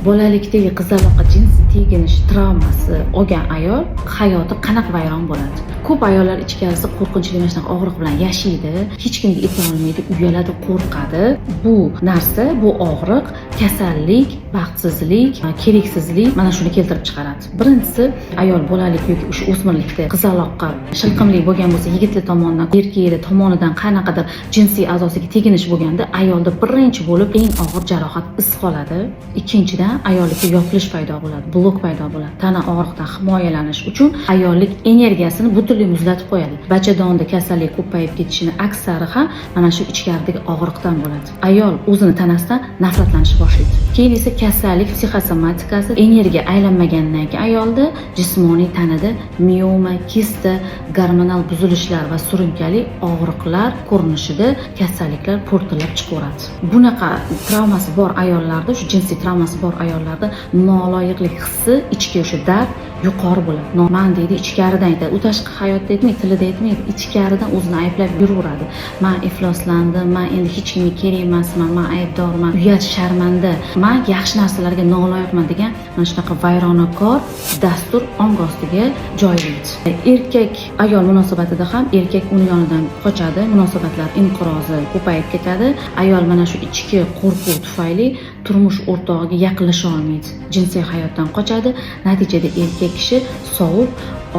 Bolalikdagi qizaloqqa jinsiy teginish travmasi olgan ayol hayoti qanaqa vayron bo'ladi? Ko'p ayollar ichkarisida qo'rqinchli mana shunaqa og'riq bilan yashaydi, hech kimga ayta olmaydi, uyaladi, qo'rqadi. Bu narsa, bu og'riq kasallik, baxtsizlik, keraksizlik, mana shuni keltirib chiqaradi. Birinchisi, ayol bolalik yoki o'sha o'smirlikda qizaloqqa shilqimlik bo'lgan bo'lsa, yigitlar tomonidan, erkaklar tomonidan qanaqadir jinsiy a'zosiga teginish bo'lganda, ayolda birinchi bo'lib eng og'ir jarohat iz qoladi. Ikkinchidan, ayollikka yopilish paydo bo'ladi, blok paydo bo'ladi. Tana og'riqdan himoyalanish uchun ayollik energiyasini butunlay muzlatib qo'yadi. Bachadonda kasallik ko'payib ketishini aksari ham mana shu ichkaridagi og'riqdan bo'ladi. Ayol o'zini tanasidan nafratlanishni boshlaydi. Keyin esa kasallik psixosomatikasi, energiya aylanmagandan keyin ayolda jismoniy tanada mioma, kista, gormonal buzilishlar va surunkali og'riqlar ko'rinishida kasalliklar po'rtillab chiqaveradi. Bunaqa travmasi bor ayollarda, shu jinsiy travmasi bor ayollarda noloyiqlik hissi, ichki o'sha dard yuqori bo'ladi. "Man", deydi, ichkaridan aytadi. U tashqi hayotda aytmaydi, tilida aytmaydi, ichkaridan o'zini ayblab yuraveradi. "Man ifloslandim, man endi hech kimga kerak emasman, man aybdorman, uyat, sharmanda, man yaxshi narsalarga noloyiqman" degan mana shunaqa vayronakor dastur ong ostiga joylaydi. Erkak ayol munosabatida ham erkak uni yonidan qochadi, munosabatlar inqirozi ko'payib ketadi. Ayol mana shu ichki qo'rquv tufayli turmush o'rtog'iga yaqinlasha olmaydi, jinsiy hayotdan qochadi. Natijada erkak kishi sovib,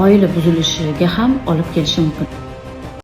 oila buzilishiga ham olib kelishi mumkin.